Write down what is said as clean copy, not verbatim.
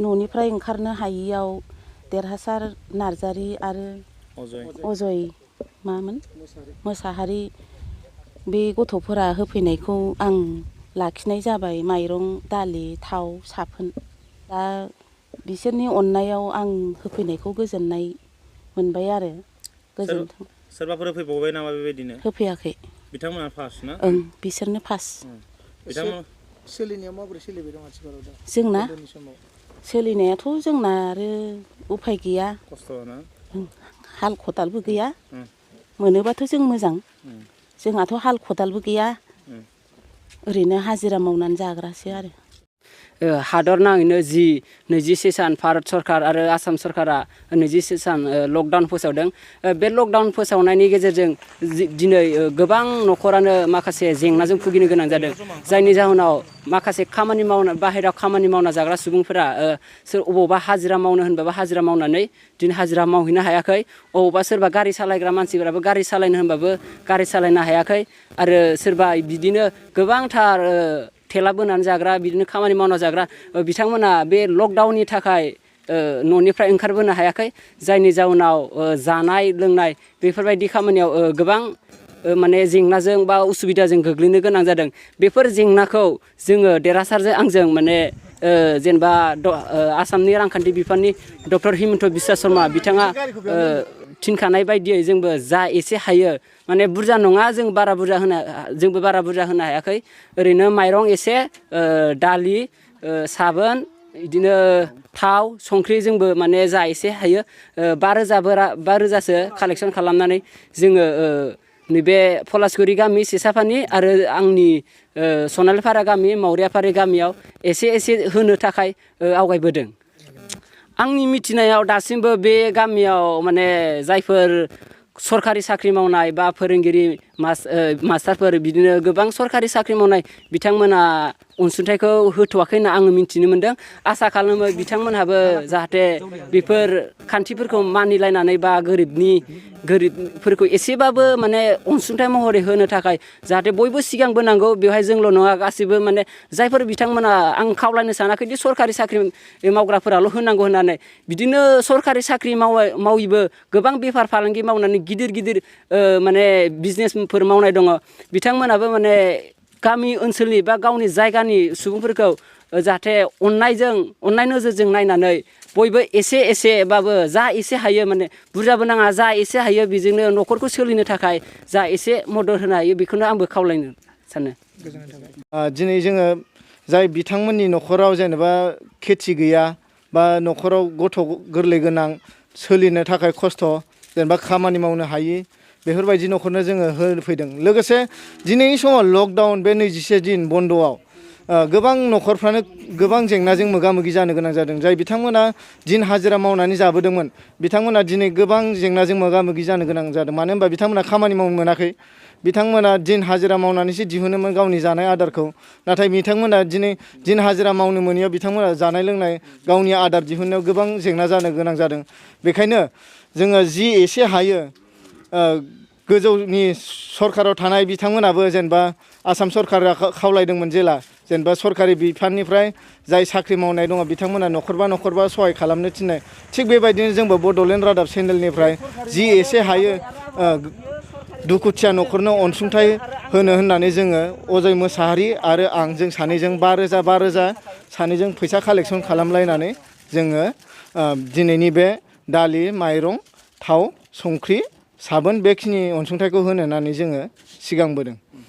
न'निफ्राय ओंखारनो हायियाव देरहासार नार्जारि आरो अजय मामोन मोसाहारि बे गथ'फोरा होफैनायखौ आं लाखिनाय जाबाय माइरं दालि थाव साफोन दा बिसोरनि अननायाव आं होफैनायखौ गोजोननाय मोनबाय आरो गोजोनथों। सोरबाफोर होफैबावबाय नामा बेबायदिनो? होफैयाखै। बिथांमोना फार्स्ट ना? ओं बिसोरनो फार्स्ट। बिथांमोन सोलिनायाव माबोरै सोलिबाय दं आथिखालाव दा? जोंना सोलिनायाथ' जोंना आरो उफाय गैया। खस्थ' ना? हाल खदालबो गैया। मोनोबाथ' जों मोजां। जोंहाथ' हाल खदालबो गैया। ओरैनो हाजिरा मावनानै जाग्रासो आरो। हादर नाङैनो जि 26 सान भारत सरकार आरो आसाम सरकारा 26 सान लकडाउन फोसावदों। बे लकडाउन फोसावनायनि गेजेरजों दिनै गोबां न'खरानो माखासे जेंनाजों भुगिनो गोनां जादों। जायनि जाहोनाव माखासे खामानि मावना बाहेरायाव खामानि मावना जाग्रा सुबुंफोरा अबावबा हाजिरा मावनो होनबाबो हाजिरा मावनानै दिनै हाजिरा मावहैनो हायाखै। अबावबा सोरबा गारि सालायग्रा मानसिफोराबो गारि सालायनो होनबाबो गारि सालायनो हायाखै। आरो सोरबा बिदिनो गोबांथार थेला बोनानै जाग्रा बिदिनो खामानि मावना जाग्रा बिथांमोना बे लकडाउननि थाखाय न'निफ्राय ओंखारबोनो हायाखै। जायनि जाउनाव जानाय लोंनाय बेफोरबायदि खामानियाव गोबां माने जेंनाजों बा उसुबिदाजों गोग्लैनो गोनां जादों। बेफोर जेंनाखौ जोङो देरहासारजों आंजों माने जेनेबा आसामनि रांखान्थि बिफाननि डक्टर हिमन्त बिश्व शर्मा बिथाङा थिनखानाय बायदियै जोंबो जा एसे हायो माने बुरजा नङा जोंबो बारा बुरजा होनो हायाखै। ओरैनो माइरं एसे दालि साबोन बिदिनो थाव संख्रि जोंबो माने जा एसे हायो 5,000सो कालेक्सन खालामनानै जोङो नैबे पलासगुरि गामि सेसाफानि आरो आंनि सनालपारा गामि मावरियापारि गामियाव एसे होनो थाखाय आवगायबोदों। आंनि मिथिनायाव दासिमबो बे गामियाव माने जायफोर सरखारि साख्रि मावनाय बा फोरोंगिरि मास्टारफोर बिदिनो गोबां सरखारि साख्रि मावनाय बिथांमोना अनसुंथाइखौ होथ'वाखै होनना आङो मिथिनो मोन्दों। आसा खालामो बिथांमोनहाबो जाहाथे बेफोर खान्थिफोरखौ मानिलायनानै बा गोरिबफोरखौ एसेबाबो माने अनसुंथाइ महरै होनो थाखाय जाहाथे बयबो सिगांबोनांगौ। बेवहाय जोंल' नङा गासिबो माने जायफोर बिथांमोना आं खावलायनो सानाखैदि सरखारि साख्रि मावग्राफोराल' होनांगौ होननानै बिदिनो सरखारि साख्रि माविबो गोबां बेफार फालांगि मावनानै गिदिर माने बिजनेसफोर मावनाय दङ। बिथांमोनाबो माने गामि ओनसोलनि बा गावनि जायगानि सुबुंफोरखौ जाहाथे अननाय नोजोरजों नायनानै बयबो एसेबाबो जा एसे हायो माने बुरजाबो नाङा जा एसे हायो बेजोंनो न'खरखौ सोलिनो थाखाय जा एसे मदद होनो हायो बेखौनो आंबो खावलायनो सानो। दिनै जोङो जाय बिथांमोननि न'खराव जेनेबा खेथि गैया बा न'खराव गथ' गोरलै गोनां सोलिनो थाखाय खस्थ' जेनेबा खामानि मावनो हायि बेफोरबायदि न'खरनो जोङो होफैदों। लोगोसे दिनैनि समाव लकडाउन बे 21 दिन बन्द'आव गोबां न'खरफ्रानो गोबां जेंनाजों मोगा मोगि जानो गोनां जादों। जाय बिथांमोना दिन हाजिरा मावनानै जाबोदोंमोन बिथांमोना दिनै गोबां जेंनाजों मोगा मोगि जानो गोनां जादों। मानो होनबा बिथांमोना खामानि मावनो मोनाखै। बिथांमोना दिन हाजिरा मावनानैसो दिहुनोमोन गावनि जानाय आदारखौ। नाथाय बिथांमोना दिनै दिन हाजिरा मावनो मोनैयाव बिथांमोना जानाय लोंनाय गावनि आदार दिहुननायाव गोबां जेंना जानो गोनां जादों। बेखायनो जोङो जि एसे हायो गोजौनि सरकाराव थानाय बिथांमोनाबो जेनेबा आसाम सरकारा खावलायदोंमोन जेनेबा सरकारि बिफाननिफ्राय जाय साख्रि मावनाय दङ बिथांमोना न'खरबा सहाय खालामनो थिननाय। थिग बेबायदिनो जोंबो बड'लेण्ड रादाब चेनेलनिफ्राय जि एसे हायो दुखुथिया न'खरनो अनसुंथाइ होननानै जोङो अजय मोसाहारि आरो आं जों सानैजों 5,000 सानैजों फैसा कालेक्सन खालामलायनानै जोङो दिनैनि बे दालि माइरं थाव संख्रि साबोन बेखिनि अनसुंथाइखौ होनो होननानै जोङो सिगांबोदों।